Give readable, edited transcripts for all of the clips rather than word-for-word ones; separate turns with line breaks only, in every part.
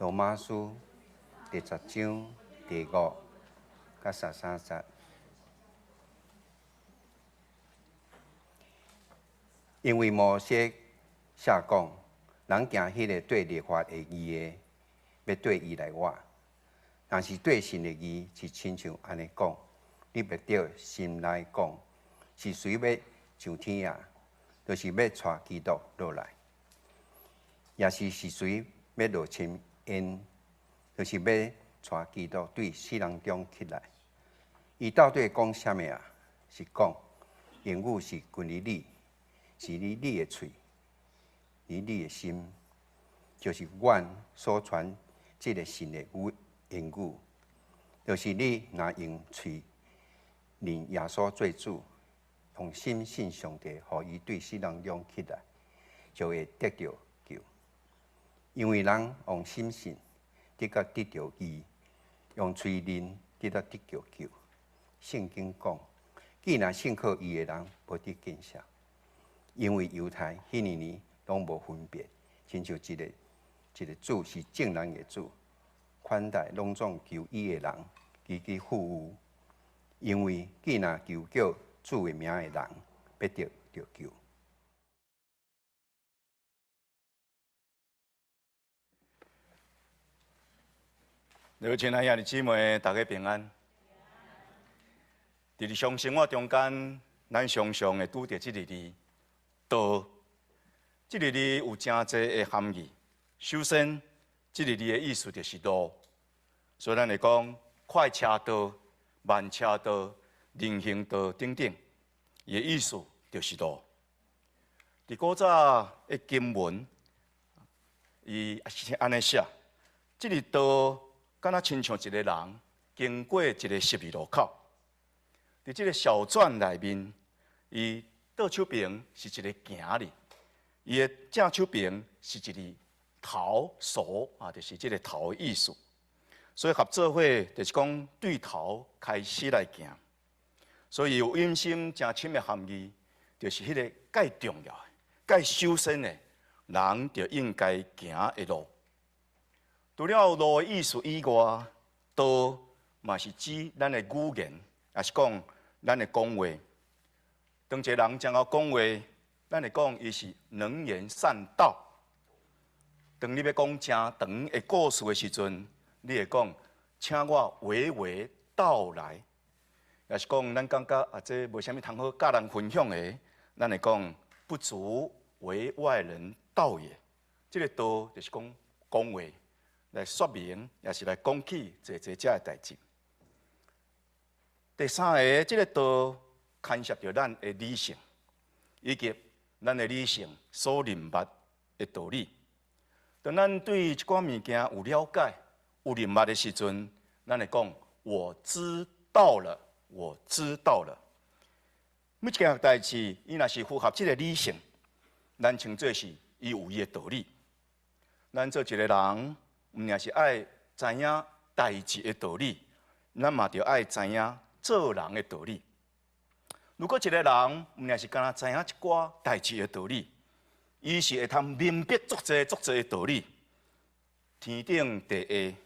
羅馬書第十章第5甲13節。因為摩西寫講，人行彼个對律法的義的，欲對伊來活；若是對信的義，是親像按呢講：你袂著心內講，是誰欲上天啊？就是欲帶基督落來。抑是是誰欲落深淵？就是欲帶基督對死人中起來。伊到底講啥物啊？是講言語是近於你，是佇你的喙，佇你的心，就是阮所傳這个信的語言語，就是你若用喙認耶穌做主，用心信上帝，予伊對死人中起來，就會得著救。因為人用心信，得甲得著義；用喙認，得甲得著救。聖經講，既然信靠伊的人，無得見笑。因為猶太、希利尼攏無分別，親像一个一个主是眾人的主，款待攏總求伊的人，極其富裕。因為既若求叫主的名的人，必得著救。
各位親愛兄弟姊妹，大家平安。佇日常生活中間，咱常常會拄著這个字“道”。這个字有誠濟的含義。首先，這个字的意思就是路，所以咱會講快車道、慢車道、人行道等等，伊的意思就是路。佇古早的經文，伊是按呢寫：這个道敢若親像一个人經過一个十字路口。佇這个小傳內面，伊倒手爿是一个行字，伊的正手爿是一个頭手啊，就是這个頭的意思。所以合做伙就是講對頭開始來行，所以有引申誠深的含義，就是彼个蓋重要的、蓋首先的，人就應該行的路。除了路的意思以外，道嘛是指咱的語言，抑是講咱的講話。當一个人誠𠢕講話，咱會講伊是能言善道。當你欲講誠長的故事的時陣，你會講，請我娓娓道來，抑是講咱感覺啊，這無啥物通好佮人分享的，咱會講不足為外人道也。這个道就是講講話來說明，抑是來講起濟濟遮的代誌。第三个，這个道牽涉著咱的理性，以及咱的理性所認捌的道理。當咱對一寡物件有了解、有認捌的時陣，咱會講我知道了，我知道了。每一件代誌，伊若是符合這个理性，咱稱做是伊有伊的道理。咱做一个人，毋但是愛知影代誌的道理，咱嘛著愛知影做人的道理。如果一个人毋但是干焦知影一寡代誌的道理，伊是會通明白足濟足濟的道理，天頂地下，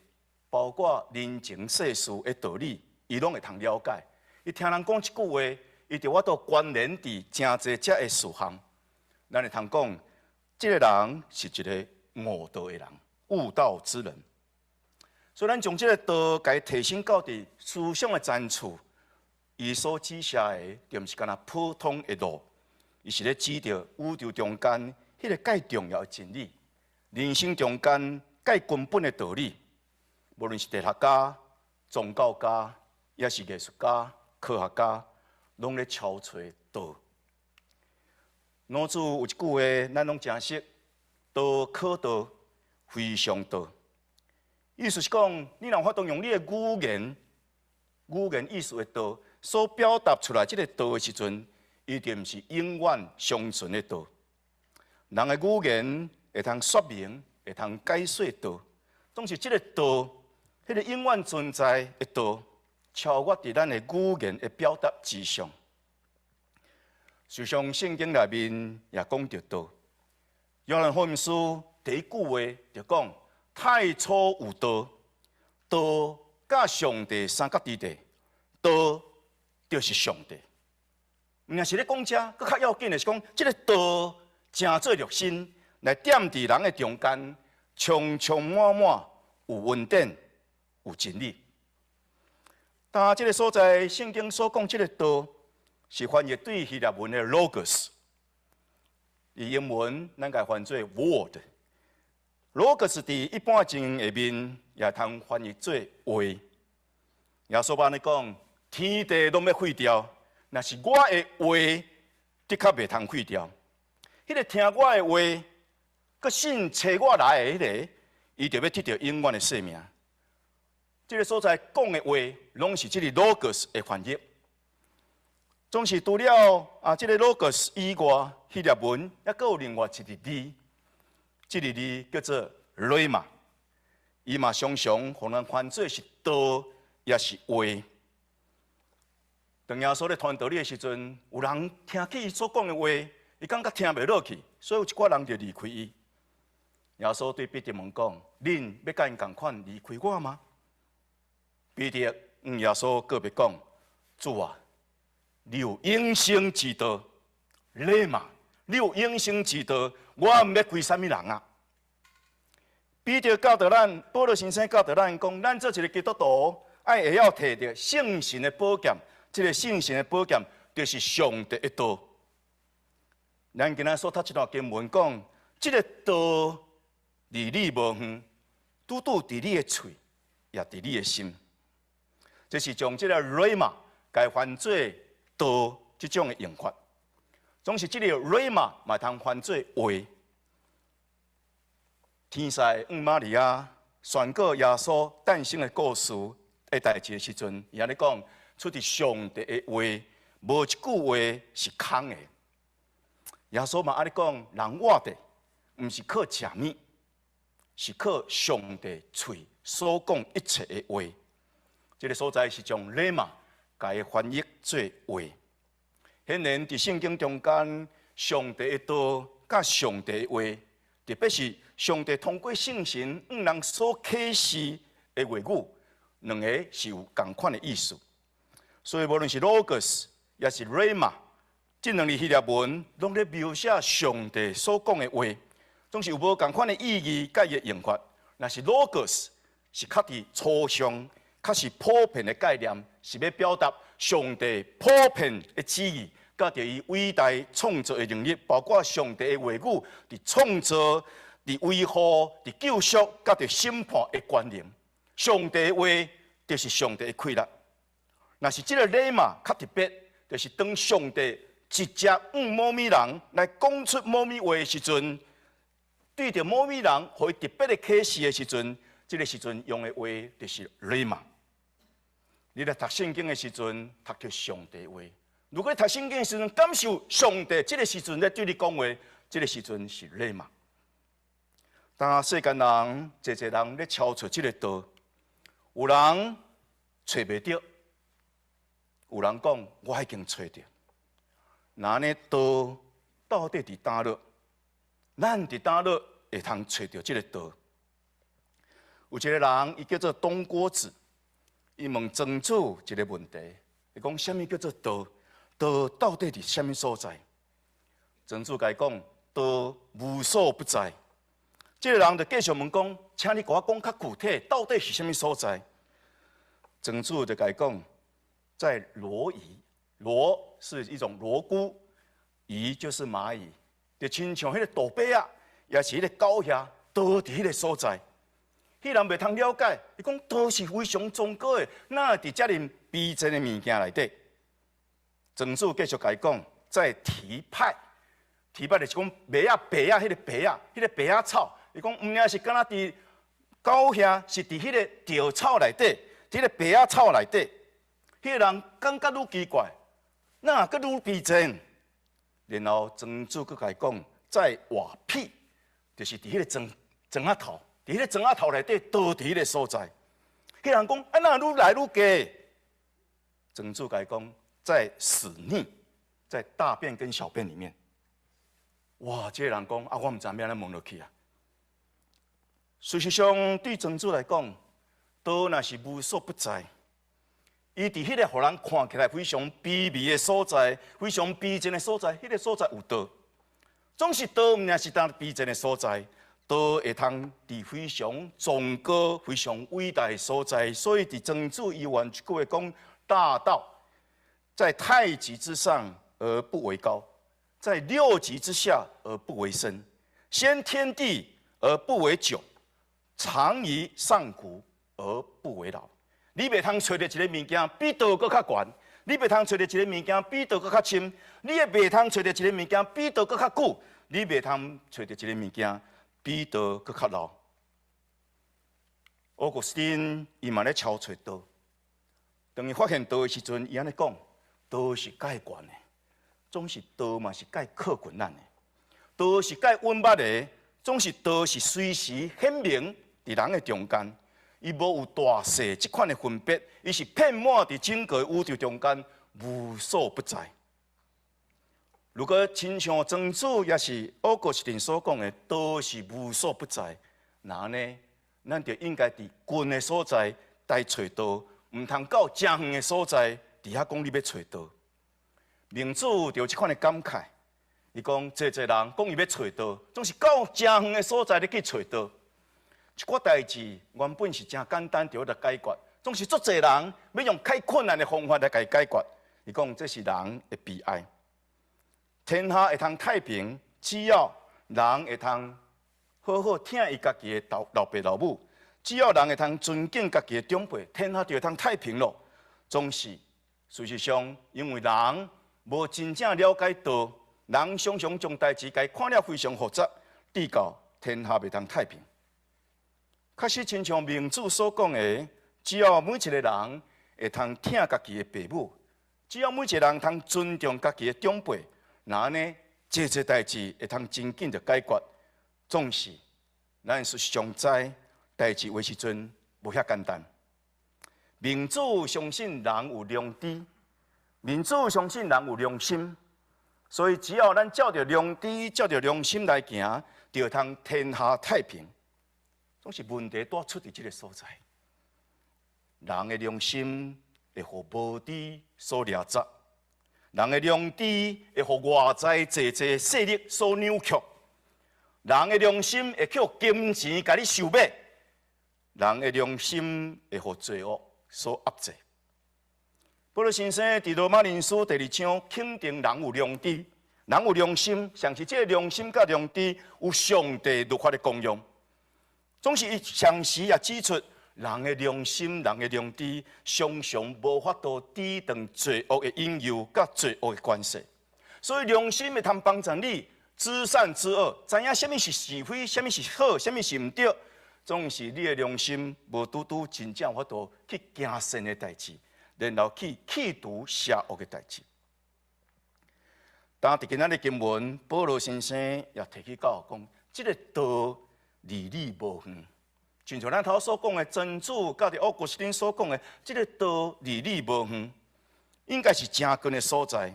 包括人情世事的道理，伊攏會通了解。伊聽人講一句話，伊就有法度關聯佇誠濟遮的事項。咱會通講，這个人是一个悟道的人，悟道之人。所以，咱將這个道共伊提升到佇思想的層次，伊所指涉的，就毋是干焦普通的路，伊是咧指著宇宙中間彼个蓋重要的真理，人生中間蓋根本的道理。無論是哲學家、宗教家，抑是藝術家、科學家，攏咧敲揣道。老子有一句話，咱攏誠熟：道可道，非常道。意思是講，你若有法度用你的語言，語言意思的道，所表達出來這个道的時陣，伊就毋是永遠長存的道。人的語言會通說明，會通解說道，總是這个道，彼个永遠存在的道，超越佇咱的語言的表達之上。事實上，聖經內面也講著道。約翰福音書第一句話就講：太初有道，道佮上帝相佮佇咧，道就是上帝。毋但是咧講這，閣較要緊的是講，這个道成做肉身來踮佇人的中間，充充滿滿有恩典，有真理。但這个所在，聖經所講這个道，是翻譯對希臘文的 logos，伊英文咱共翻做 word。logos 佇一般經下面也通翻譯做話。耶穌按呢講，天地攏欲廢掉，若是我的話，的確袂通廢掉。彼个聽我的話，閣信差我來的彼个，伊就欲得著永遠的生命。這个所在講的話，攏是這个 logos 的翻譯。總是除了啊，這个 logos 以外，希臘文猶閣有另外一个字，這个字叫做 rhema，伊嘛常常予人翻做是道，抑是話。當耶穌咧傳道理的時陣，有人聽去伊所講的話，伊感覺聽袂落去，所以有一寡人就離開伊。耶穌對彼得問講：恁欲佮𪜶仝款離開我嗎？彼得向耶穌告別講：主啊，你有永生之道，rhema，你有永生之道，我毋欲歸啥物人啊？彼得教導咱，保羅先生教導咱講，咱做一个基督徒，愛會曉提著聖神的寶劍，這个聖神的寶劍就是上帝的道。咱今仔所讀這段經文講，這个道離你無遠，拄拄佇你的喙，也佇你的心。這是將這个 rhema 共翻做道這種的用法。總是這个 rhema 嘛通翻做話。天使向瑪利亞宣告耶穌誕生的故事的代誌的時陣，伊按呢講，出自上帝的話，無一句話是空的。耶穌嘛按呢講，人活著，毋是靠食物，是靠上帝喙所講一切的話。這个所在是將 rhema 共伊翻譯做話。顯然佇聖經中間，上帝的道佮上帝的話，特別是上帝通過聖神向人所啟示的話語，兩个是有仝款的意思。所以無論是 logos 抑是 rhema，這兩字希臘文攏咧描寫上帝所講的話，總是有無仝款的意義佮伊的用法。若是 logos 是較佇抽象，較是普遍的概念，是欲表達上帝普遍的旨意，佮著伊偉大創造的能力，包括上帝的話語佇創造、佇維護、佇救贖、佮著審判的權能。上帝的話就是上帝的氣力。若是這个 rhema 較特別，就是當上帝直接向某物人來講出某物話的時陣，對著某物人予伊特別的啟示的時陣，這个時陣用的話就是 rhema。你咧讀聖經的時陣，讀著上帝話。如果你讀聖經的時陣，感受上帝這个時陣咧對你講話，這个時陣是 rhema。當世間人濟濟人咧敲揣這个道，有人揣袂著，有人講我已經揣著。那按呢道到底佇佗落？咱佇佗落會通揣著這个道？有一个人，伊叫做東郭子，伊問莊子一个問題，伊講啥物叫做道？道到底佇啥物所在？莊子共伊講，道無所不在。這个人就繼續問講，請你共我講較具體，到底是啥物所在？莊子就共伊講，在蘿夷，蘿是一種蘿菇，夷就是螞蟻，就親像彼个杜伯仔，抑是彼个狗遐，道佇彼个所在。彼人袂通了解，伊講道是非常崇高的，哪會佇遮爾卑賤的物件內底？莊子繼續共伊講，在蹄派，蹄派就是講麥仔白仔，彼个白仔，彼个白仔草。伊講毋但是敢若佇狗遐，是佇彼个稻草內底，佇彼个白仔草內底。彼个人感覺愈奇怪，哪閣愈卑賤？然後莊子閣共伊講，在瓦片，就是佇彼个磚磚仔頭。佇彼个磚仔頭內底，道佇彼个所在。彼人講，啊，哪愈來愈低？莊子共伊講，在屎溺，在大便跟小便裡面。哇！這个人講，啊，我毋知欲按怎問落去啊。事實上，對莊子來講，道若是無所不在。伊佇彼個予人看起來非常卑微的所在，非常卑賤的所在，彼個所在有道。總是道毋是單卑賤的所在，道會通佇非常崇高、非常偉大的所在。所以佇莊子伊有一句話講：大道在太極之上而不為高，在六極之下而不為深，先天地而不為久，長於上古而不為老。你袂通揣著一个物件比道閣較懸，你袂通揣著一个物件比道閣較深，你也袂通揣著一个物件比道閣較久，你袂通揣著一个物件比道閣較老。奧古斯丁伊嘛咧抄揣道，當伊發現道的時陣，伊按呢講：道是蓋懸的，總是道嘛是蓋靠近咱的；道是蓋隱密的，總是道是隨時顯明佇人的中間。伊無有大細這款的分別，伊是遍滿佇整個宇宙中間，無所不在。如果親像莊子抑是奧古斯丁所講的，道是無所不在，那按呢，咱就應該佇近的所在來揣道，毋通到誠遠的所在，佇遐講你欲揣道。孟子就有這款的感慨，伊講濟濟人講伊欲揣道，總是到誠遠的所在咧去揣道。一寡代誌原本是誠簡單，就來解決，總是足濟人欲用較困難的方法來共伊解決。伊講這是人的悲哀。天下會通太平，只要人會通好好疼伊家己的老老爸老母，只要人會通尊敬家己的長輩，天下就會通太平咯。總是事實上，因為人無真正了解道，人常常將代誌共伊看了非常複雜，致到天下袂通太平。確實，親像孟子所講的，只要每一個人會通疼家己的爸母，只要每一個人通尊重家己的長輩，那按呢，這濟代誌會通真緊就解決。總是，咱事實上知，代誌有時陣無遐簡單。孟子相信人有良知，孟子相信人有良心，所以只要咱照著良知、照著良心來行，就會通天下太平。總是問題拄出佇這个所在，人的良心會予無知所掠奪，人的良知會予外在濟濟勢力所扭曲，人的良心會予金錢共你收買，人的良心會予罪惡所壓制。保祿先生佇羅馬人書第二章肯定人有良知，人有良心，上是這个良心佮良知有上帝律法的功用。總是伊同時也指出，人的良心、人的良知，常常無法度抵擋罪惡的引誘佮罪惡的關係。所以良心會通幫助你知善知惡，知影啥物是是非，啥物是好，啥物是毋對。總是你的良心無拄拄真正有法度去行善的代誌，然後去去除邪惡的代誌。但佇今仔日經文，保羅先生也提起到講，這个道離你無遠，親像咱頭所講的莊子，佮佇奧古斯丁所講的，這个道離你無遠，應該是誠近的所在。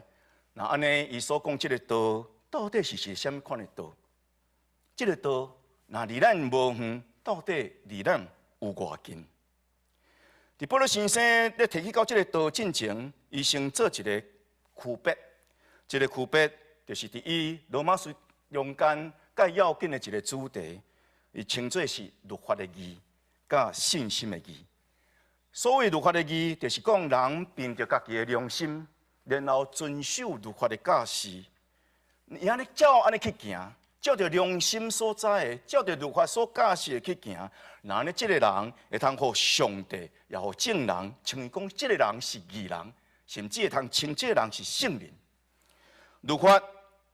那按呢，伊所講這个道，到底是是啥物款的道？這个道若離咱無遠，到底離咱有偌近？佇保羅先生咧提起到這个道進前，伊先做一个區別，這个區別就是佇伊羅馬書中間較要緊的一个主題。伊稱做是律法的義，佮信心的義。所謂律法的義，就是講人憑著家己的良心，然後遵守律法的教示，伊按呢照按呢去行，照著良心所知的，照著律法所教示的去行，那按呢這个人會通予上帝，也予眾人稱伊講，這个人是義人，甚至會通稱這个人是聖人。律法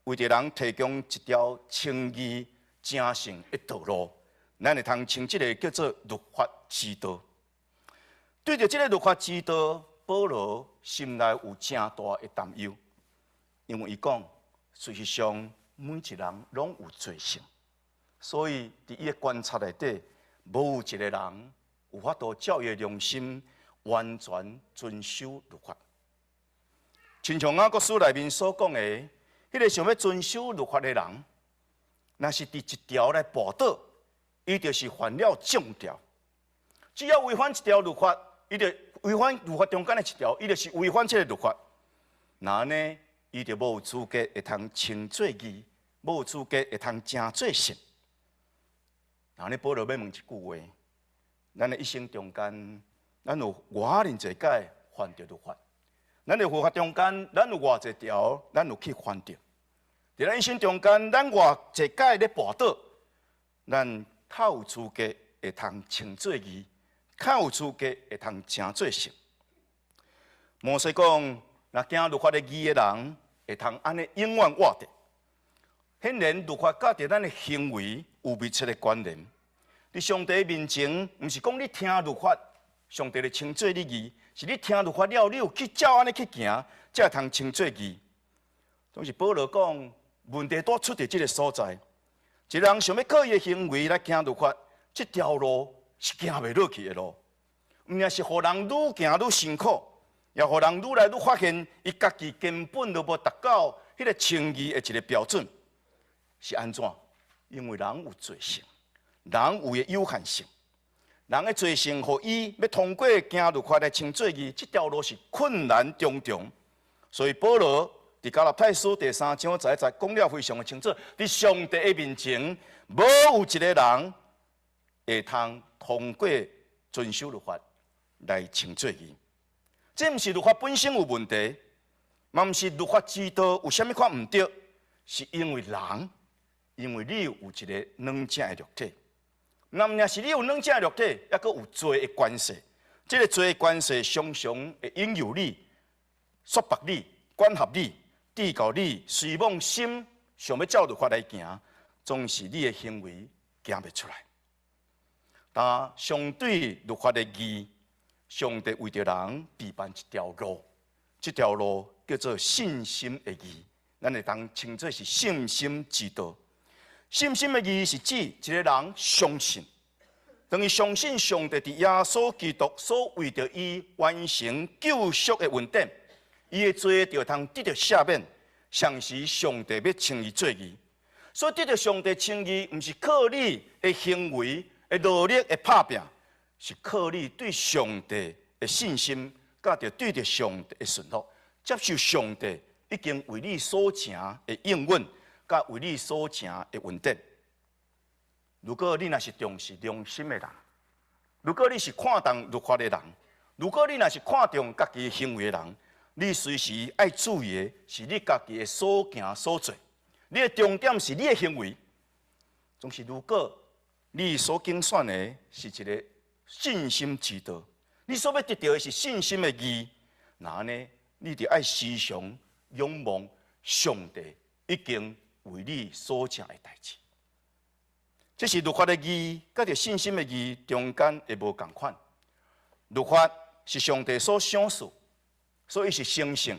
為著人提供一條稱義成聖的道路，咱會通稱這个叫做律法之道。對著這个律法之道，保羅心內有誠大的擔憂，因為伊講，事實上每一人攏有罪性，所以佇伊的觀察內底，無有一个人有法度照伊的良心完全遵守律法。親像雅各書內面所講的，彼个想欲遵守律法的人，若是佇一條來跋倒，伊就是犯了眾條。只要違反一條律法，伊就違反律法中間的一條，伊就是違反這个律法。若按呢，伊就無資格會通稱做義，無資格會通成做聖。若按呢，保羅欲問一句話：咱的一生中間，咱有偌爾濟擺犯著律法？咱的律法中間，咱有偌濟條，咱有去犯著？佇咱一生中間，咱偌濟擺咧跋倒，咱較有資格會通稱做義，較有資格會通成做聖。摩西講，若行律法的義的人，會通按呢永遠活著。顯然，律法佮著咱的行為有密切的關聯。佇上帝面前，毋是講你聽律法，上帝就稱做你義，是你聽律法了，你有去照按呢去行，才會通稱做義。總是保羅講，問題都出佇這个所在。一個人想欲靠伊的行為來行律法，這條路是行袂落去的路。毋但是予人愈行愈辛苦，也予人愈來愈發現，伊家己根本就無達到彼个稱義的一个標準。是按怎？因為人有罪性，人有伊的有限性，人的罪性，予伊欲通過行律法來稱做義，這條路是困難重重。所以保羅佇加拉太書第三章十一節講了非常的清楚，佇上帝的面前，無有一个人會通通過遵守律法來稱做義。這毋是律法本身有問題，嘛毋是律法之道有啥物款毋對，是因為人，因為你有一个軟正的肉體，若毋是你有軟正的肉體，猶閣有罪的關係。這个罪的關係常常會引誘你、束縛你、管轄你，直到你雖罔心想欲照律法來行，總是你的行為行袂出來。但相對律法的義，上帝為著人預辦一條路，這條路叫做信心的義，咱會當稱做是信心之道。信心的義是指一个人相信，當伊相信上帝佇耶穌基督所為著伊完成救贖的恩典，伊的罪就通得著赦免，同時上帝欲稱伊做義。所以得著上帝稱義，毋是靠你的行為的努力的拍拚，是靠你對上帝的信心，佮著對著上帝的順服，接受上帝已經為你所成的應允，佮為你所成的恩典。如果你若是重視良心的人，如果你是看重律法的人，如果你若是看重家己的行為的人，你隨時愛注意的是你家己的所行所做，你的重點是你的行為。總是如果你所揀選的是一个信心之道，你所欲得著的是信心的義，那按呢，你就愛時常仰望上帝已經為你所成的代誌。這是律法的義，佮著信心的義中間的無仝款。律法是上帝所賞賜，所以是神聖，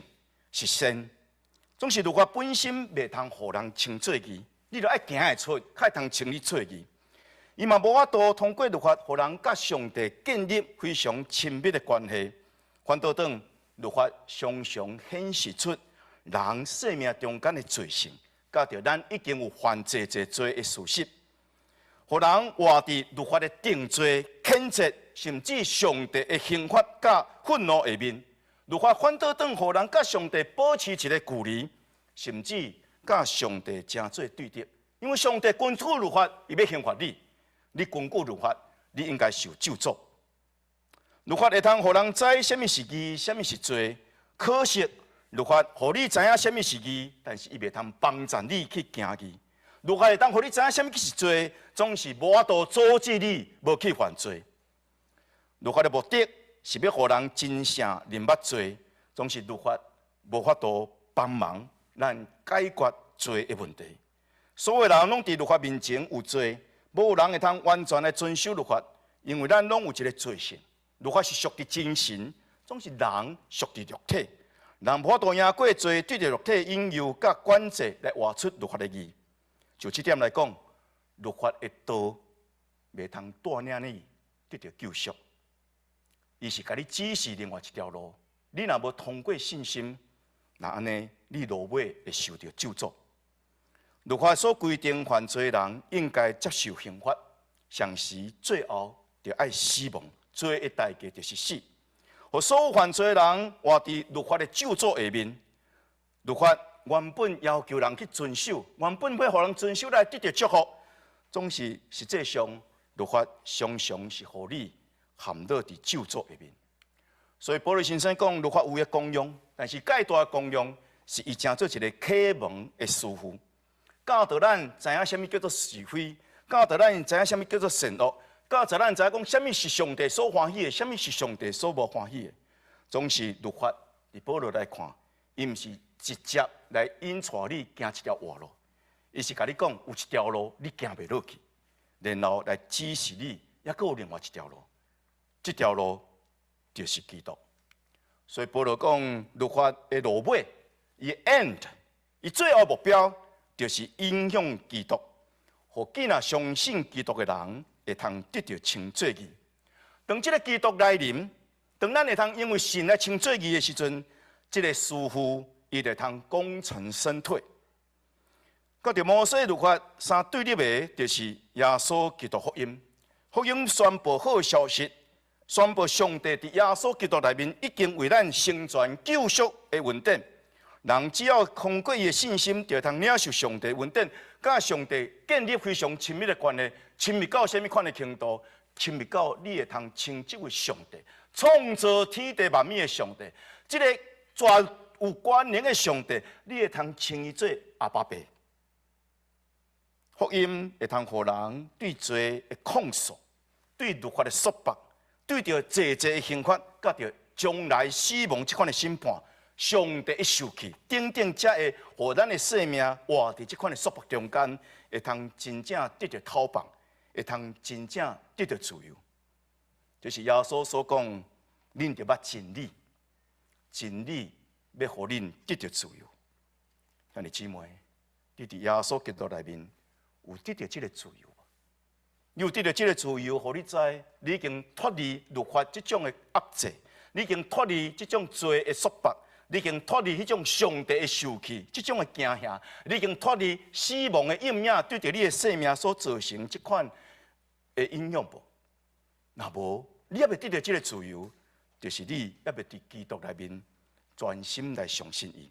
是善。總是律法本身袂通予人稱做義，你著愛行會出，才會通稱你做義。伊嘛無法度通過律法，予人佮上帝建立非常親密的關係。反倒轉，律法常常顯示出人生命中間的罪性，佮著咱已經有犯濟濟罪的事實，予人活佇律法的定罪、譴責，甚至上帝的刑罰佮憤怒下面。律法反倒轉，予人佮上帝保持一个距離，甚至佮上帝成做對敵。因為上帝根據律法，伊欲刑罰你；你根據律法，你應該受咒詛。律法會通予人知啥物是義，啥物是罪。可惜律法予你知影啥物是義，但是伊袂通幫助你去行義。律法會當予你知影啥物是罪，總是無法度阻止你無去犯罪。律法的目的是欲予人真正認捌罪，總是律法無法度幫忙咱解決罪的問題。所有人攏佇律法面前有罪，無人會通完全來遵守律法，因為咱攏有一个罪性。律法是屬佇精神，總是人屬佇肉體。人無法度贏過罪，對著肉體引誘佮管制來活出律法的義。就這點來講，律法的道袂通帶領你得著救贖。伊是共你指示另外一條路，你若無通過信心，那按呢，你落尾會受著咒詛。律法所規定犯罪人應該接受刑罰，上時最後就愛死亡，罪的代價就是死。予所有犯罪的人活佇律法的咒詛下面，律法原本要求人去遵守，原本欲予人遵守來得著祝福，總是實際上律法常常是予你陷落佇咒詛下面。所以保祿先生講，律法有伊的功用，但是蓋大的功用是伊成做一個啟蒙的師傅，教導咱知影啥物叫做是非，教導咱知影啥物叫做善惡，教導咱知影講啥物是上帝所歡喜的，啥物是上帝所無歡喜的。總是律法，佇保羅來看，伊毋是直接來引帶你行這條活路，伊是共你講有一條路你行袂落去，然後來指示你，猶閣有另外一條路，這條路就是基督。所以保羅講律法的落尾，伊 end，伊最後目標就是引向基督，予囝仔相信基督的人會通得著稱做義。當這个基督來臨，當咱會通因為信來稱做義的時陣，這个師傅伊就通功成身退。佮著摩西律法相對立的，就是耶穌基督福音。福音宣布好消息，宣布上帝佇耶穌基督內面已經為咱成全救贖的恩典。人只要通過伊的信心，就會通領受上帝恩典，佮上帝建立非常親密的關係，親密到啥物款的程度？親密到你會通稱之為上帝，創造天地萬物的上帝，這个全有權能的上帝，你會通稱伊做阿爸父。福音會通予人對罪的控訴，對律法的束縛，對著濟濟的刑罰，佮著將來死亡這款的審判，上帝的受氣，等等，才會予咱的生命活佇這款的束縛中間，會通真正得著解放，會通真正得著自由。這是耶穌所講，恁著捌真理，真理欲予恁得著自由。兄弟姊妹，你佇耶穌基督內面有得著這个自由無？你有得著這个自由，予你知，你已經脫離律法這種的壓制，你已經脫離這種罪的束縛，你已經脫離彼種上帝的受氣，這種的驚嚇，你已經脫離死亡的陰影對著你的生命所造成這款的影響無？若無，你猶未得著這个自由，就是你猶未佇基督內面專心來相信伊。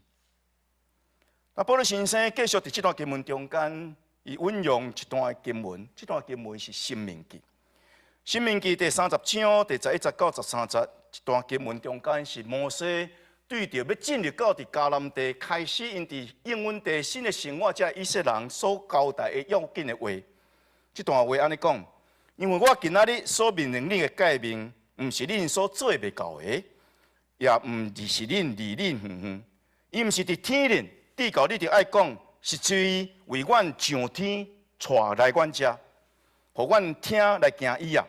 啊，保祿先生繼續佇這段經文中間，伊引用一段經文，這段經文是《申命記》。《申命記》第30章第11節到13節，這段經文中間是摩西對著欲進入到佇迦南地，開始𪜶佇應允地新的生活，這以色列人所交代的要緊的話。這段話按呢講：因為我今仔日所命令你的誡命，毋是恁所做袂到的，也毋是恁離恁遠遠，伊毋是佇天頂，至到你著愛講，是誰為阮上天帶來阮遮，予阮聽來驚伊啊！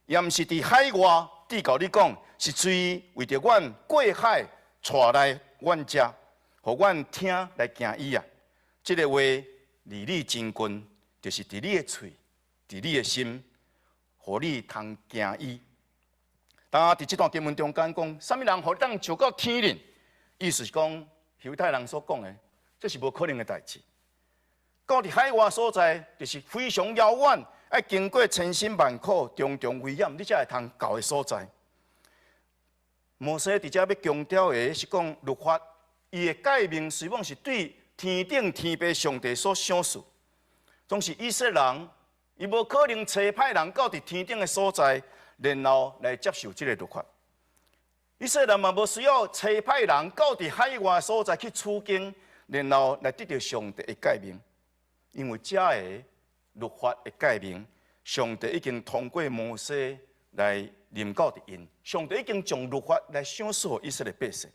也毋是佇海外，至到你講，是誰為著阮過海帶來阮遮，予阮聽來驚伊啊！這个話離你真近，就是佇你的喙，佇你的心，予你通驚伊。當佇這段經文中間講，啥物人予你當上到天頂？意思是講，猶太人所講的，這是無可能的代誌。到佇海外所在，就是非常遙遠，愛經過千辛萬苦、重重危險，你才會通到的所在。摩西佇遮欲強調的是講，律法伊的誡命雖罔是對天頂天父上帝所賞賜，總是以色列人，伊無可能差派人到佇天頂的所在，然後來接受這个律法。以色列人嘛無需要差派人到佇海外所在去取經，然後來得著上帝的誡命，因為這个律法的誡命，上帝已經通過摩西來臨到佇𪜶，上帝已經將律法來賞賜予以色列百姓。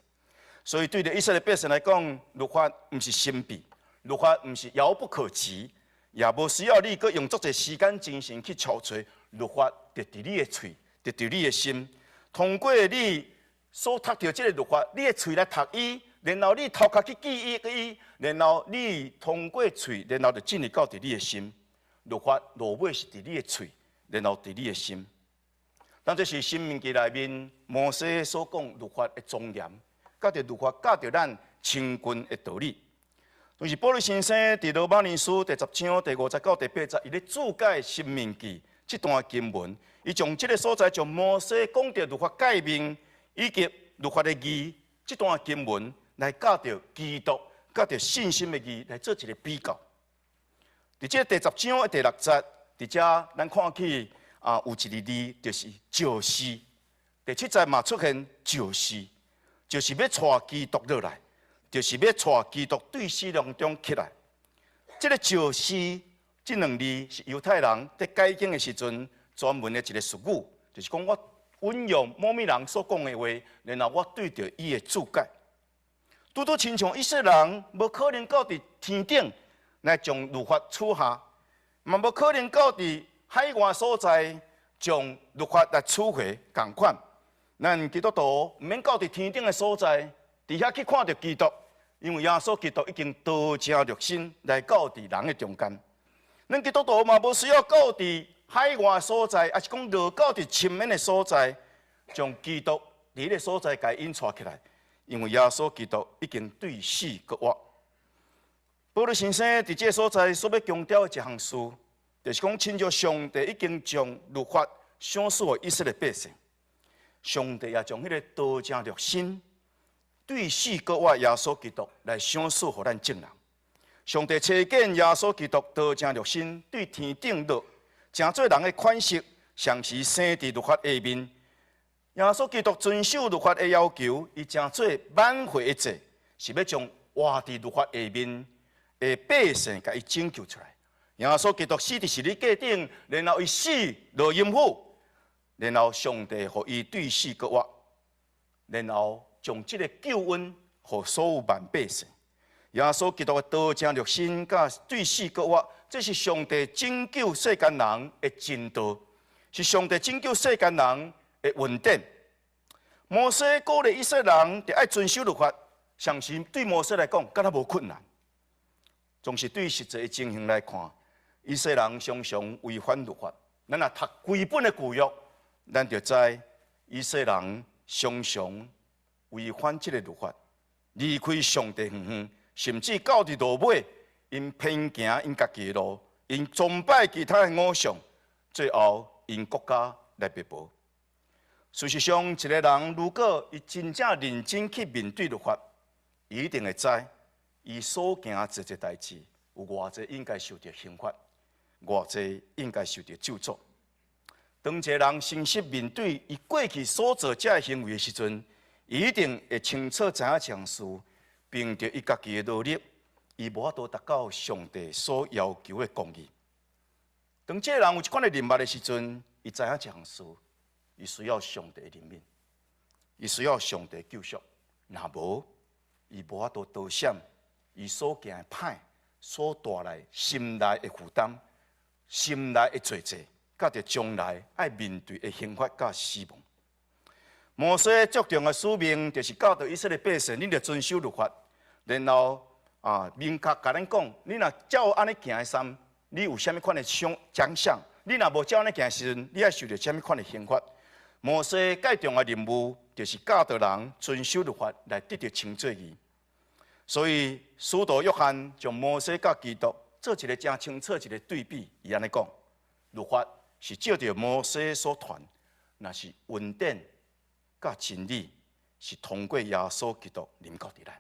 所以對著以色列百姓來講，律法毋是神秘，律法毋是遙不可及，也無需要你閣用足濟時間精神去搜揣。律法就佇你的喙，就佇你的心，通過你所讀著這个律法，你的喙來讀伊，然後你頭殼去記憶伊，然後你通過喙，然後就進入到佇你的心。律法落尾是佇你的喙，然後佇你的心。當這是《申命記》內面摩西所講律法的莊嚴，佮著律法教著咱親近的道理。就是保祿先生佇羅馬尼書第10章第5節到第8節，伊咧注解《申命記》這段經文，伊將這个所在將摩西講著律法誡命以及律法的義這段經文來佮著基督、佮著信心的義來做一个比較。佇這第十章的第六節，佇遮咱看起啊有一个字，就是就是。第七節嘛出現就是，就是欲帶基督落來，就是欲帶基督對死人中起來。這个就是這兩字是猶太人佇解經的時陣專門的一个術語，就是講我引用某物人所講的話，然後我對著伊的注解。拄拄親像以色列人無可能到佇天頂來將律法取下，嘛無可能到佇海外所在將律法來取回仝款。咱基督徒毋免到佇天頂的所在，佇遐去看著基督，因為耶穌基督已經道成肉身來到佇人的中間。咱基督徒嘛無需要到佇海外所在，抑是講落到佇深淵的所在，將基督佇彼个所在共伊引帶起來，因為耶穌基督已經對死復活。保祿先生佇這个所在所欲強調的一項事，就是講親像上帝已經將律法賞賜予以色列百姓，上帝也將彼个道成肉身對死復活耶穌基督來賞賜予咱眾人。上帝差遣耶穌基督道成肉身對天頂落，成做人的款式，同時生佇律法下面。耶穌基督遵守律法的要求，伊成做挽回的祭，是欲將活佇律法下面的百姓共伊拯救出來。耶穌基督死佇十字架頂，然後伊死落陰府，然後上帝予伊對死復活，然後將這个救恩予所有萬百姓。耶穌基督的道成肉身，佮對死復活，這是上帝拯救世間人的真道，是上帝拯救世間人的恩典。摩西鼓勵以色列人著愛遵守律法，相信對摩西來講，敢若無困難。總是對實際的情形來看，以色列人常常違反律法。咱若讀規本的舊約，咱就知以色列人常常違反這个律法，離開上帝遠遠，甚至到佇落尾，𪜶偏行𪜶家己的路，𪜶崇拜其他的偶像，最後𪜶國家來滅亡。事實上，一个人如果伊真正認真去面對律法，伊一定會知，伊所行濟濟代誌有偌濟應該受著刑罰，偌濟應該受著咒詛。當一个人誠實面對伊過去所做這个行為的時陣，伊一定會清楚知影一項事，憑著伊家己的努力，伊無法度達到上帝所要求的公義。當這个人有這款的認捌的時陣，伊知影一項事，伊需要上帝的憐憫，伊需要上帝救贖。若無，伊無法度逃閃伊所行的歹，所帶來心內的負擔、心內的罪債，佮著將來愛面對的刑罰佮死亡。摩西最重要的使命，就是教導以色列百姓，恁著遵守律法，然後啊，明確共咱講，你若照按呢行的時，你有啥物款的賞獎賞？你若無照按呢行的時陣，你愛受著啥物款的刑罰？摩西蓋重要的任務，就是教導人遵守律法來得著稱做義。所以，使徒約翰將摩西佮基督做一个誠清楚一个對比，伊按呢講：律法是照著摩西所傳，若是恩典佮真理是通過耶穌基督臨到佇咱。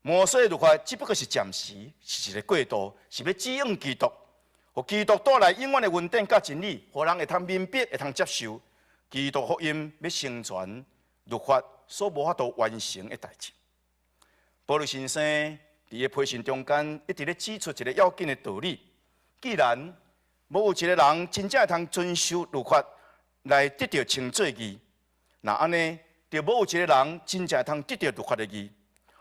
摩西律法只不過是暫時，是一个過渡，是欲指向基督，予基督帶來永遠的恩典佮真理，予人會通明白，會通接受。基督福音欲成全律法所無法度完成的代誌。保祿先生佇伊批信中間一直咧指出一个要緊的道理：既然無有一个人真正會通遵守律法來得著稱做義，若按呢，就無有一个人真正會通得著律法的義。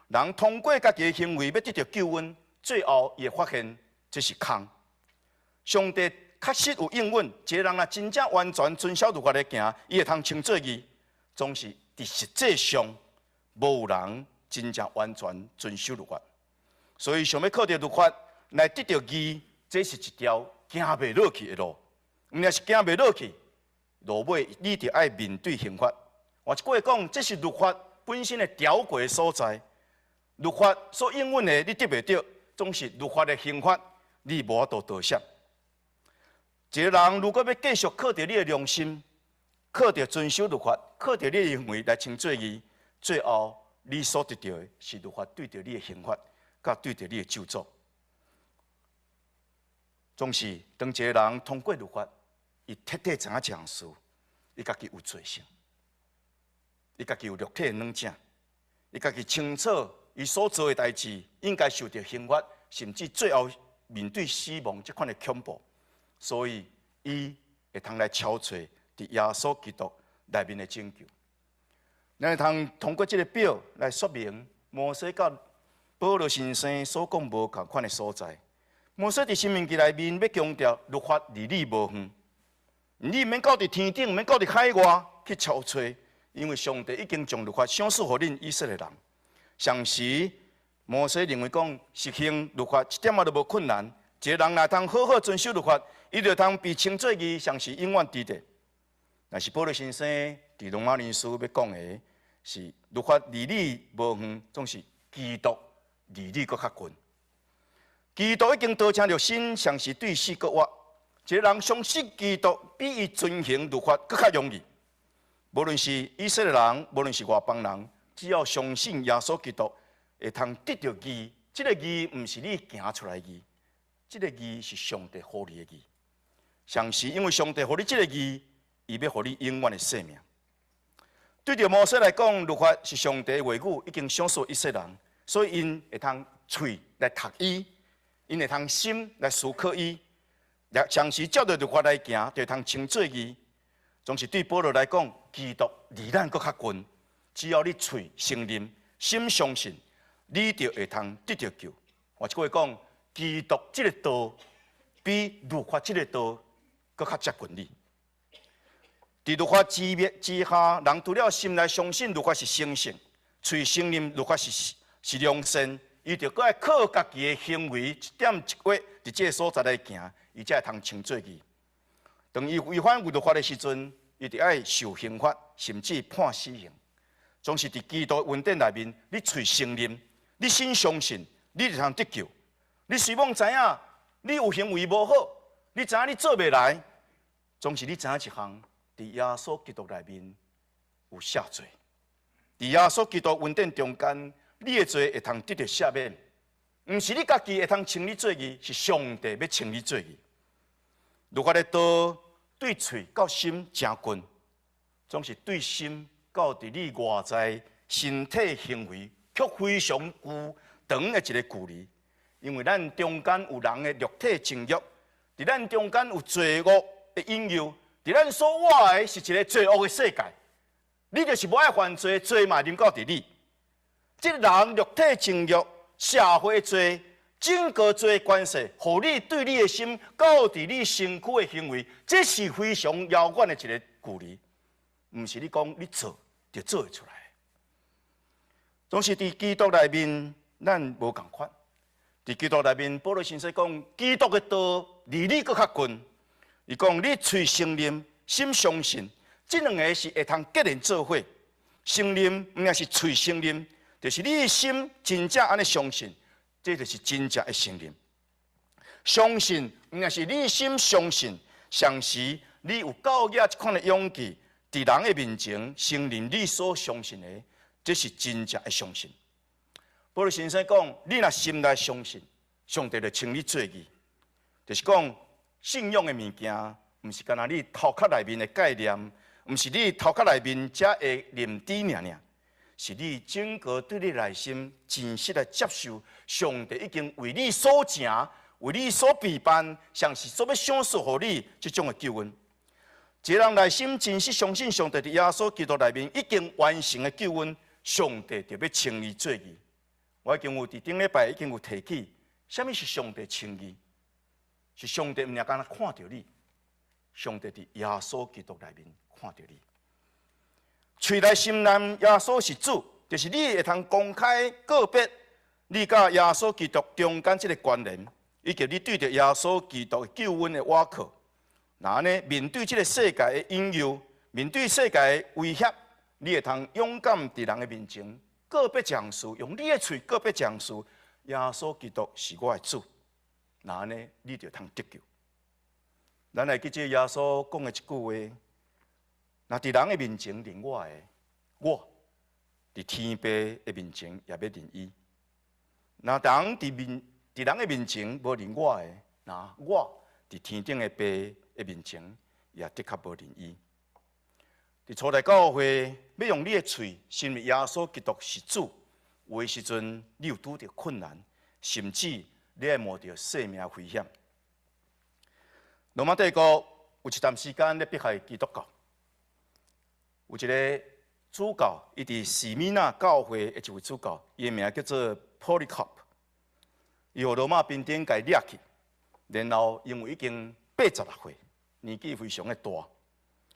人通過家己的行為欲得著救恩，最後伊會發現這是空。上帝確實有應允，一个人若真正完全遵守律法來行，伊會通稱做義。總是佇實際上，無有人真正完全遵守律法，所以想欲靠著律法來得著義，這是一條行袂落去的路。毋但是行袂落去，落尾你著愛面對刑罰。換一句話講，這是律法本身的吊詭所在。律法所應允的，你得袂著，總是律法的刑罰，你無法度逃閃。一个人如果欲繼續靠著你的良心，靠著遵守律法，靠著你的行為來稱做義，最後你所得著的是律法對著你的刑罰，佮對著你的咒詛。總是當一個人通過律法，伊徹底知影一項事，伊家己有罪性，伊家己有肉體的軟正，伊家己清楚伊所做的代誌應該受著刑罰，甚至最後面對死亡這款的恐怖，所以伊會通來超揣佇耶穌基督內面的拯救。咱會通通過這個表來說明摩西佮保羅先生所講無仝款的所在。摩西佇申命記內面欲強調律法離你無遠，你毋免到佇天頂，毋免到佇海外去搜揣，因為上帝已經將律法賞賜予恁以色列人。同時，摩西認為講實行律法一點仔都無困難，一個人若通好好遵守律法，伊就通被稱做義，同時永遠得救。但是保羅先生佇羅馬人書欲講的是律法離你無遠，總是基督離你閣較近。基督已經道成肉身，同時對死閣活。一個人相信基督，比伊遵行律法閣較容易。無論是以色列人，無論是外邦人，只要相信耶穌基督，會通得著義。這個義毋是你行出來的義，這個義是上帝予你的義。同時，因為上帝予你這個義，伊欲予你永遠的生命。對著摩西來講，律法是上帝的話語，已經賞賜以色列人，所以𪜶會通喙來讀伊。𪜶會通心來思考伊，同時照著律法來行，就會通稱做義。總是對保羅來講，基督離咱閣較近，只要你喙承認，心相信，你就會通得著救。換一句話講，基督這个道比律法這个道閣較接近你。佇律法之滅之下，人除了心內相信律法是誠實，喙承認律法是良善，伊就閣愛靠家己的行為一點一畫，佇這个所在來行，伊才會通稱做義。當伊違反律法的時陣，伊就愛受刑罰，甚至判死刑。總是佇基督恩典內面，你喙承認，你心相信，你就通得救。你雖罔知影你有行為無好，你知影你做袂來，總是你知影一項，佇耶穌基督內面有赦罪。佇耶穌基督恩典中間，你的罪會通得著赦免，毋是你家己會通稱你做義，是上帝欲稱你做義。律法的道對喙到心誠近，總是對心到佇你外在身體行為，卻非常有長的一个距離。因為咱中間有人的肉體情欲，佇咱中間有罪惡的引誘，佇咱所活的是一个罪惡的世界。你就是無愛犯罪，罪嘛臨到佇你。這人肉體情欲、社會罪、整個罪關係，予你對你的心，到佇你身軀的行為，這是非常遙遠的一个距離，毋是你講你做就做會出來。總是佇基督內面，咱無仝款。佇基督內面，保羅先生講，基督的道離你閣較近。伊講你喙承認，心相信，這兩个是會通結連做伙。承認毋但是喙承認，就是你的心真正按呢相信，這就是真正的承認。相信毋但是你的心相信，同時你有夠額這款的勇氣，佇人的面前承認你所相信的，這是真正的相信。保羅先生講，你若心內相信，上帝就稱你做義，就是講信仰的物件，毋是干焦你頭殼內面的概念，毋是你頭殼內面才會認知爾爾，是你整個對你內心真實來接受，上帝已經為你所成、為你所備辦，同時所欲賞賜予你這種的救恩。一個人內心真實相信上帝佇耶穌基督內面已經完成的救恩，上帝就欲稱伊做義。我已經有佇頂禮拜已經有提起，啥物是上帝稱義？是上帝毋但干焦看著你，上帝佇耶穌基督內面看著你。喙來承認耶穌是主，就是你會通公開告別你佮耶穌基督中間這个關聯，以及你對著耶穌基督的救恩的倚靠。若按呢面對這个世界的引誘，面對世界的威脅，你會通勇敢佇人的面前告別這項事，用你的喙告別這項事，耶穌基督是我的主。若按呢，你就通得救。咱來記這耶穌講的這句話：若佇人的面前認我的，我佇天父的面前也欲認伊；若人佇人的面前無認我的，那我佇天頂的父的面前也的確無認伊。佇初代教會，欲用你的喙承認耶穌基督是主，有的時陣你有拄著困難，甚至你會冒著性命危險。羅馬帝國有一段時間咧迫害基督教，有一个主教，伊佇士米納教會的一位主教，伊的名叫做 Polycarp，伊予羅馬兵丁共掠去，然後因為已經86歲，年紀非常的大，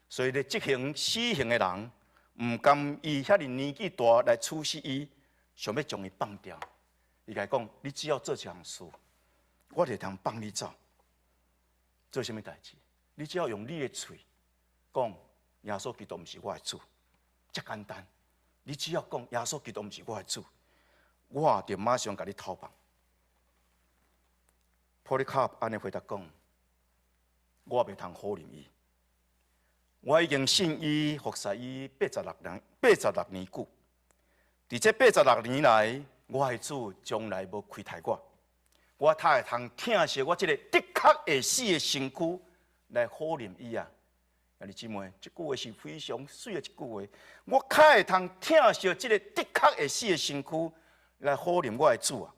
所以咧執行死刑的人毋甘伊遐爾年紀大來處死伊，想欲將伊放掉。伊共伊講：你只要做一項事，我就會通放你走。做啥物代誌？你只要用你的喙講耶穌基督毋是我的主，遮簡單。你只要講耶穌基督毋是我的主，我就馬上共你偷放。Polycarp 按呢回答講：我袂通否認伊。我已經信伊、服侍伊86年，86年久。佇這八十六年來，我的主從來無虧待我。我較會通疼惜我這个的確會死的身軀來否認伊啊！兄弟姊妹，這句話是非常媠的一句話。我較會通疼惜這个的確會死的身軀來否認我的主啊！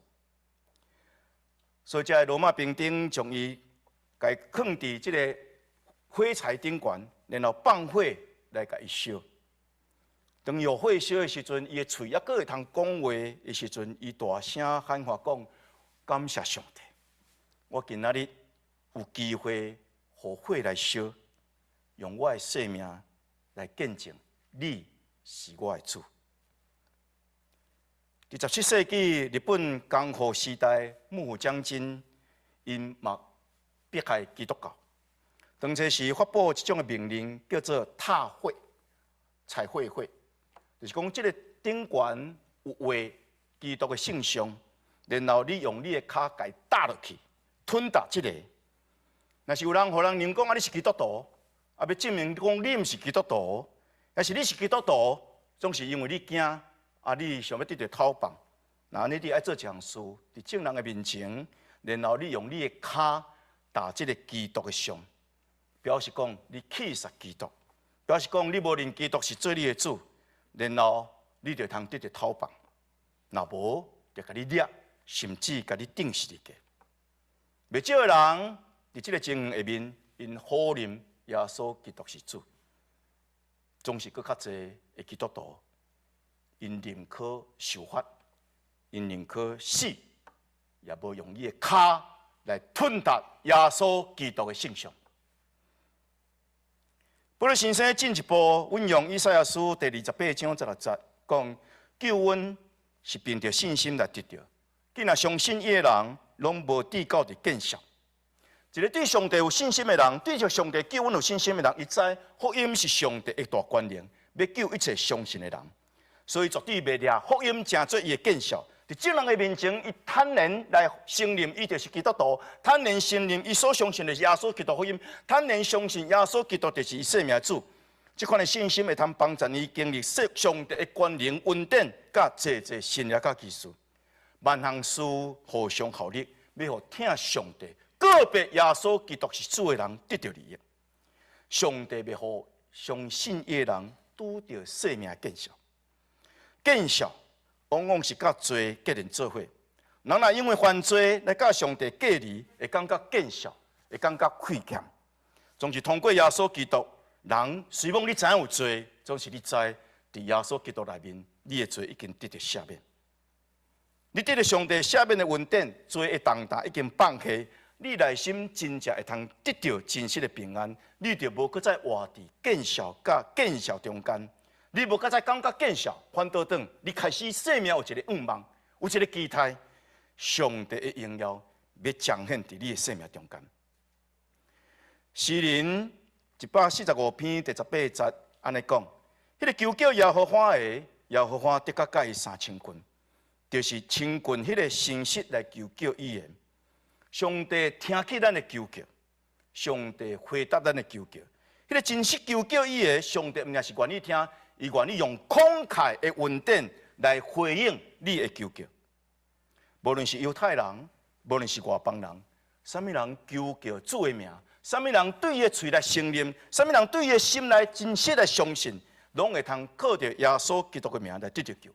所以，這个羅馬兵丁將伊共囥佇這个火柴頂懸，然後放火來共伊燒。當伊予火燒的時陣，伊的喙猶閣會通講話的時陣，伊大聲喊話講：感謝上帝！我今仔日有機會予火來燒，用我的性命來見證你是我的主。佇17世紀日本江戶時代，幕府將軍𪜶嘛迫害基督教，當初時發布一種的命令，叫做踏火、踩火火，就是講這个頂懸有畫基督的聖像。然後你用你的跤共伊踏落去，吞踏這个。若是有人予人認講啊，你是基督徒，啊，欲證明講你毋是基督徒，若是你是基督徒，總是因為你驚，啊，你想欲得著偷放，那你得愛做一項事，佇眾人的面前，然後你用你的跤踏這个基督的像，表示講你棄殺基督，表示講你無認基督是做你的主，然後你就通得著偷放，若無就共你掠。甚至共你釘十字架。袂少的人佇這个情形下面，𪜶否認耶穌基督是主，總是閣較濟的基督徒，𪜶寧可受罰，𪜶寧可死，也無用伊的跤來吞踏耶穌基督的聖像。保祿先生進一步引用以賽亞書第28章16節講，救恩是憑著信心來得著。囝若相信伊的人，攏無致到佇見笑。一个對上帝有信心的人，對著上帝救恩有信心的人，伊知福音是上帝的大權能，欲救一切相信的人。所以絕對袂掠福音成做伊的見笑。佇眾人的面前，伊坦然來承認伊就是基督徒，坦然承認伊所相信的是耶穌基督福音，坦然相信耶穌基督就是伊生命的主。這款的信心會通幫助伊經歷上帝的權能、恩典，佮濟濟神蹟佮奇事。萬項事互相效力，欲予疼上帝、告白耶穌基督是主的人得著利益。上帝袂予相信伊的人拄著性命見笑。見笑往往是佮罪結連做伙。人若因為犯罪來佮上帝隔離，會感覺見笑，會感覺虧欠。總是通過耶穌基督，人雖罔你知影有罪，總是你知佇耶穌基督內面，你的罪已經得著赦免。你得著上帝赦免的恩典，罪的重擔已經放下，你內心真正會通得著真實的平安，你就無閣再活佇見笑佮見笑中間，你無閣再感覺見笑，反倒轉，你開始生命有一个願望，有一个期待，上帝的榮耀欲彰顯佇你的生命中間。詩人145篇第18節按呢講，彼个求叫耶和華的，耶和華的確佮伊相親近。就是親近彼个誠實來求叫伊的。上帝聽去咱的求叫，上帝回答咱的求叫。彼个真實求叫伊的上帝，毋但是願意聽，伊願意用慷慨的恩典來回應你的求叫。無論是猶太人，無論是外邦人，啥物人求叫主的名，啥物人對伊的喙來承認，啥物人對伊的心內真實來相信，攏會通靠著耶穌基督的名來得著救。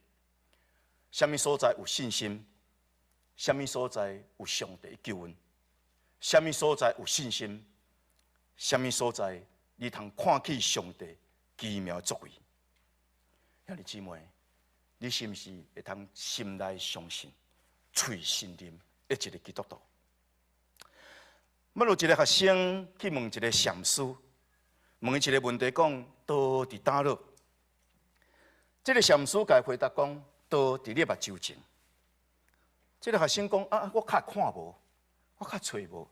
啥物所在有信心，啥物所在有上帝的救恩，啥物所在有信心，啥物所在你通看見上帝奇妙作為。兄弟姊妹，你是毋是會通心內相信、喙承認的一個基督徒？捌有一個學生去問一個禪師，問伊一個問題，講道佇佗落？這個禪師共伊回答講，道佇你目睭前。這個學生講啊，我較看無，我較揣無。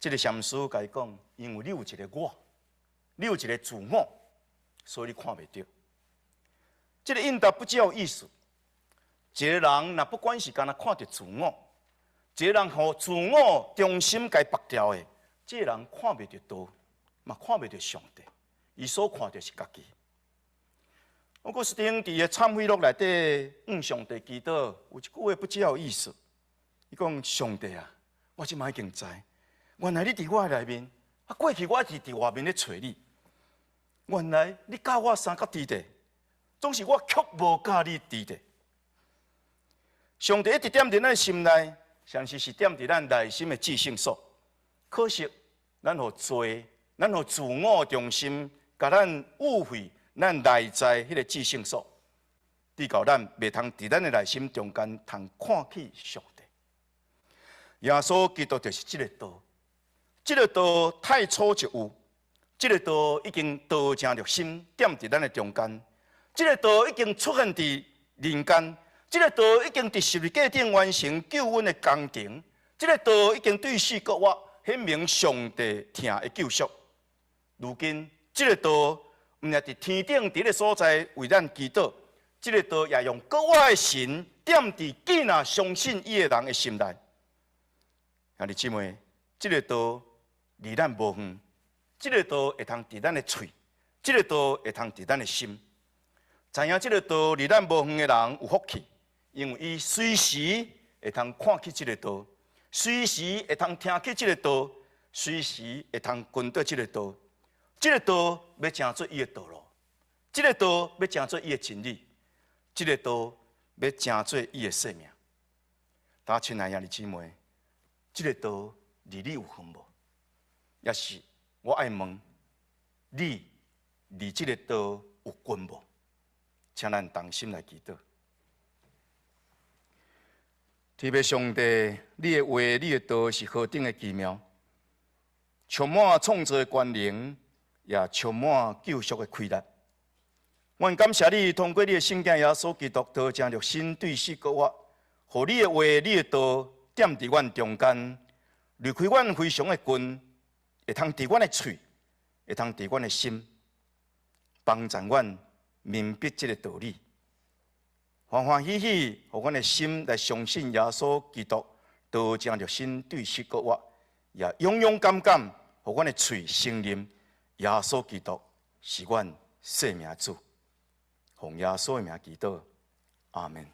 這個禪師共伊講，因為你有一個我，你有一個自我，所以你看袂著。這個應答不只有意思。一個人若不管是干焦看著自我，一個人予自我中心共縛牢的，這個人看袂著道，嘛看袂著上帝，伊所看著是家己。奧古斯丁佇伊懺悔錄內底向上帝祈禱，有一句話不只有意思。伊講：上帝啊，我這擺已經知，原來你佇我內面，啊過去我是佇外面咧揣你，原來你佮我相佮佇咧，總是我卻無佮你佇咧。上帝一直踮佇咱心內，甚至是踮佇咱內心的至聖所。可惜，咱予罪，咱予自我中心，共咱誤會咱內在彼個至聖所，致到咱袂通佇咱的內心中間通看見上帝。耶穌基督就是這個道，這個道太初就有，這個道已經道成肉身，踮佇咱的中間，這個道已經出現佇人間，這個道已經佇十字架頂完成救恩的工程，這個道已經對死復活，顯明上帝疼的救贖。如今，這個道毋但佇天頂佇彼個所在為咱祈禱，這個道也用復活的神踮佇囝若相信伊的人的心內。兄弟姊妹，這個道離咱無遠，這個道會通佇咱的喙，這個道會通佇咱的心。知影這個道離咱無遠的人有福氣，因為伊隨時會通看見這個道，隨時會通聽見這個道，隨時會通跟著這個道。這個道欲成做伊的道路，這個道欲成做伊的真理，這個道欲成做伊的生命。大家親愛的兄弟姊妹，這個道離你有遠無？抑是我愛問你，離這個道有近無？請咱同心來祈禱。天父上帝，你的話、你的道是何等的奇妙，充滿創造的權能，也充滿救贖的氣力。阮感謝你，通過你的聖子耶穌基督，道成肉身對死復活，予你的話、你的道踮佇阮中間，離開阮非常的近，會通佇阮的喙，會通佇阮的心，幫助阮明白這個道理，歡歡喜喜，予阮的心來相信耶穌基督，道成肉身對死復活，也勇勇敢敢，予阮的喙承認耶穌基督是阮生命主。奉耶穌的名祈禱，阿門。